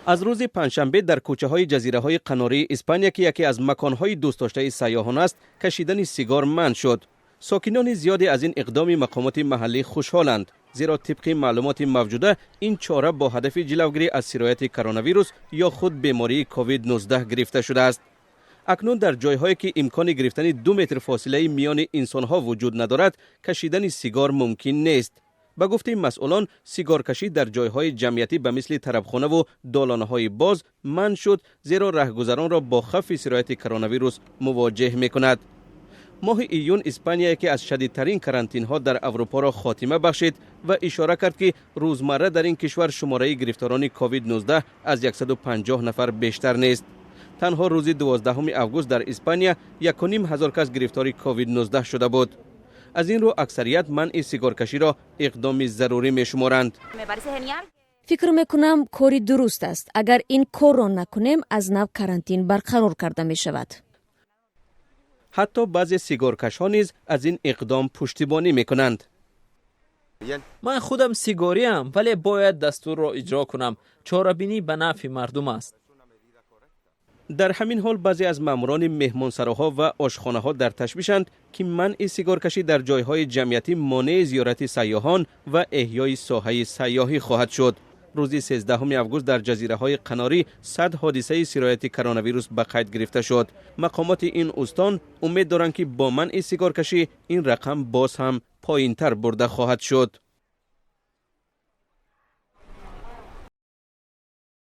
Аз рӯзи панҷшанбе дар кӯчаҳои ҷазираҳои Қанории Испания, ки яке аз маконҳои дӯстдоштаи сайёҳон аст, кашидани сигор манъ шуд. Сокинони зиёде аз ин иқдоми мақомоти маҳаллӣ хушҳоланд, зеро тибқи маълумоти мавҷуда ин чора бо ҳадафи ҷилавгирӣ аз сирояти коронавирус ё худ бемории ковид-19 гирифта шудааст. Акнун дар ҷойҳое ки имкони гирифтани 2 метр фосилаи миёни инсонҳо вуҷуд надорад, кашидани сигор мумкин нест. Ба гуфтаи масъулон, сигоркашӣ дар ҷойҳои ҷамъиятӣ ба мисли тарабхонаву долонҳои боз манъ шуд, зеро раҳгузаронро бо хавфи сирояти коронавирус мувоҷеҳ мекунад. Моҳи июн Испания яке аз шадидтарин карантинҳо дар Аврупоро хотима бахшид ва ишора кард, ки рӯзмарра дар ин кишвар шумораи гирифторони ковид-19 аз 150 нафар бештар нест. Танҳо рӯзи 12 август дар Испания 1500 кас гирифтори ковид-19 шуда буд. Аз ин рӯ аксарият манъи сигоркаширо иқдоми зарурӣ мешуморанд. Фикр мекунам, кори дуруст аст. Агар ин корро накунем, аз нав карантин барқарор карда мешавад. Ҳатто баъзе сигоркашҳо низ аз ин иқдом пуштибонӣ мекунанд. Ман худам сигориам, вале бояд дастурро иҷро кунам. Чорабинӣ ба нафъи мардум аст. Дар ҳамин ҳол баъзе аз маъмурони меҳмонсароҳо ва ошхонаҳо дар ташвишанд, ки манъи сигоркашӣ дар ҷойҳои ҷамъиятӣ монеи зиёрати сайёҳон ва эҳёи соҳаи сайёҳӣ хоҳад шуд. Рӯзи 13 август дар ҷазираҳои Қанорӣ 100 ҳодисаи сирояти коронавирус ба қайд гирифта шуд. Мақомоти ин устон умед доранд, ки бо манъи сигоркашӣ ин рақам боз ҳам поинтар бурда хоҳад шуд.